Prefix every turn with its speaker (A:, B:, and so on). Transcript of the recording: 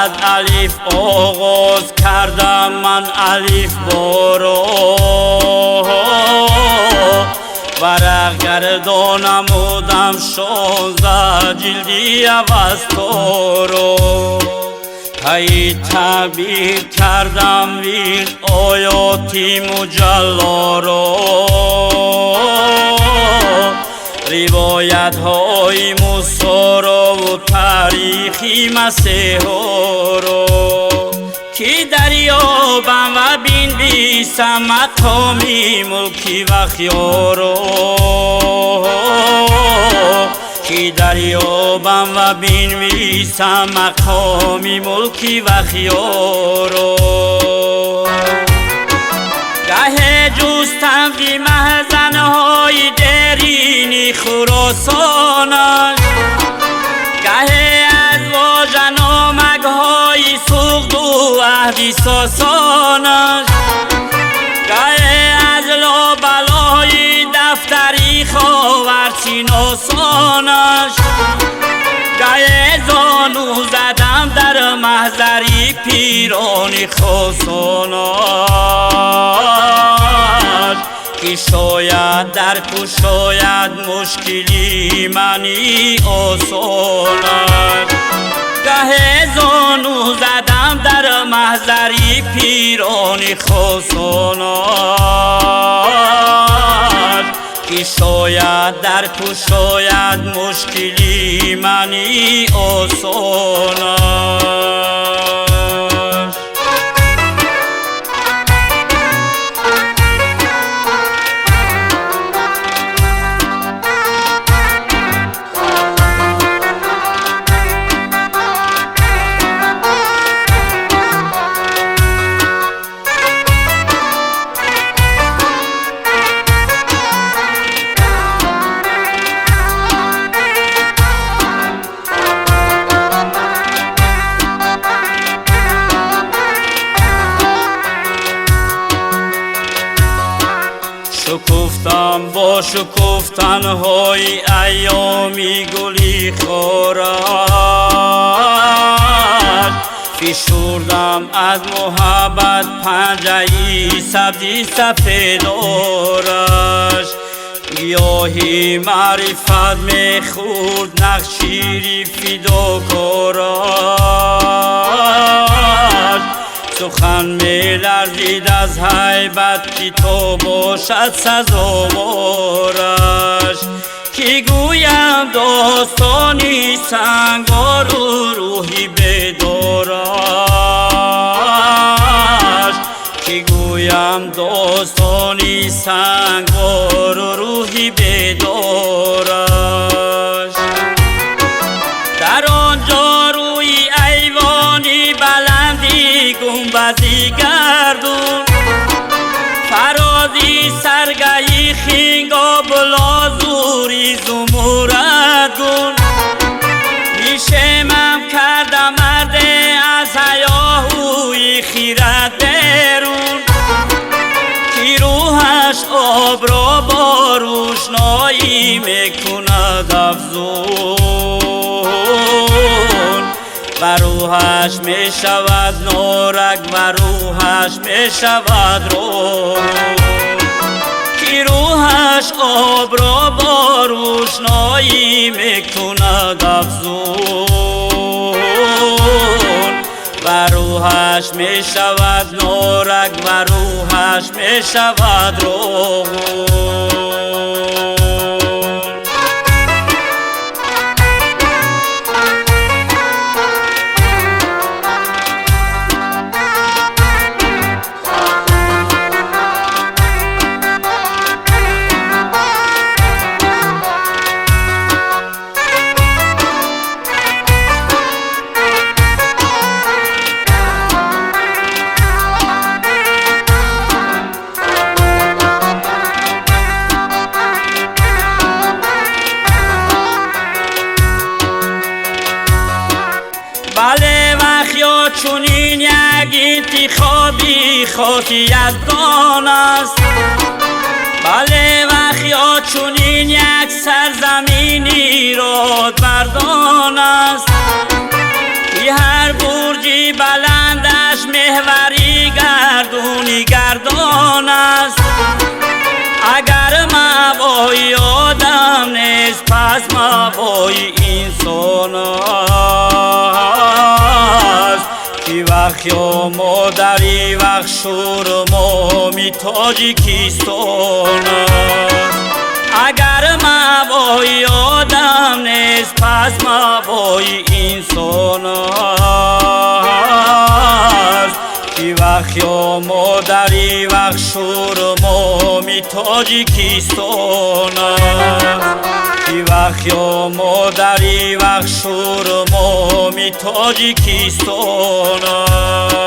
A: Аз алиф оғоз кардам ман алиф боро, варақ гардонамудам 16 ҷилди Авасторо. Пай таъбир кардам вирд оёти муҷаллоро, ривоятҳои Мусоро ва таърихи Масеҳоро. Ки дарёбам ва бинвисам мақоми мулки ва хиёро, ки дарёбам ва бинвисам мақоми мулки ва хиёро. Гаҳе ҷустам зи маҳзанҳои дерини Хуросонаш, гаҳе аз вожаномагҳои Суғду аҳди Сосонаш, гаҳе аз лобалои дафтари ховаршиносонаш, гаҳе зону задам дар маҳзари пирони хосонаш, ки шояд дар кушояд мушкили мани осонаш. Гаҳе зону задам дар маҳзари пирони хосонаш, ки шояд дар кушояд мушкили мани осонаш. Шукуфтам бо шукуфтанҳои айёми гули хораш, фишурдам аз муҳаббат панҷаи сабзи сафедораш. Гиёҳи маърифат мехӯрд нақшири фидокораш, сухан меларзид аз ҳайбат ки то бошад сазовораш. Ки гӯям достони сангвору рӯҳи бедораш, ки гӯям достони сангвору рӯҳи бедораш. Дар он ҷо рӯи айвони баланди гунбази гардун, фарози саргаи хингобу лозури зумурадгун, нишемам карда марде аз ҳаёҳӯи хират берун, ки рӯҳаш обро бо рӯшноӣ мекунад афзун, ва рӯҳаш мешавад норак, ва рӯҳаш мешавад рӯҳ. Ки рӯҳаш обро бо рӯшноӣ мекунад афзун, ва рӯҳаш мешавад норак, ва рӯҳаш мешавад рӯҳ. Бале вахё чунин як интихоби хоси яздон аст, бале вахё чунин як сарзамини родмардон аст. Ки ҳар бурҷи баландаш меҳвари гардуни гардон аст. Агар мавои одам нест, пас мавои инсон аст. Ки вақт ё модари вақт шуру моми Тоҷикистон аст. Агар мавои одам нест, пас мавои инсон аст. Ки вақт ё модари вақт шуру моми Тоҷикистон аст. Ки вақт ё модари вақт шуру моми Тоҷикистон аст.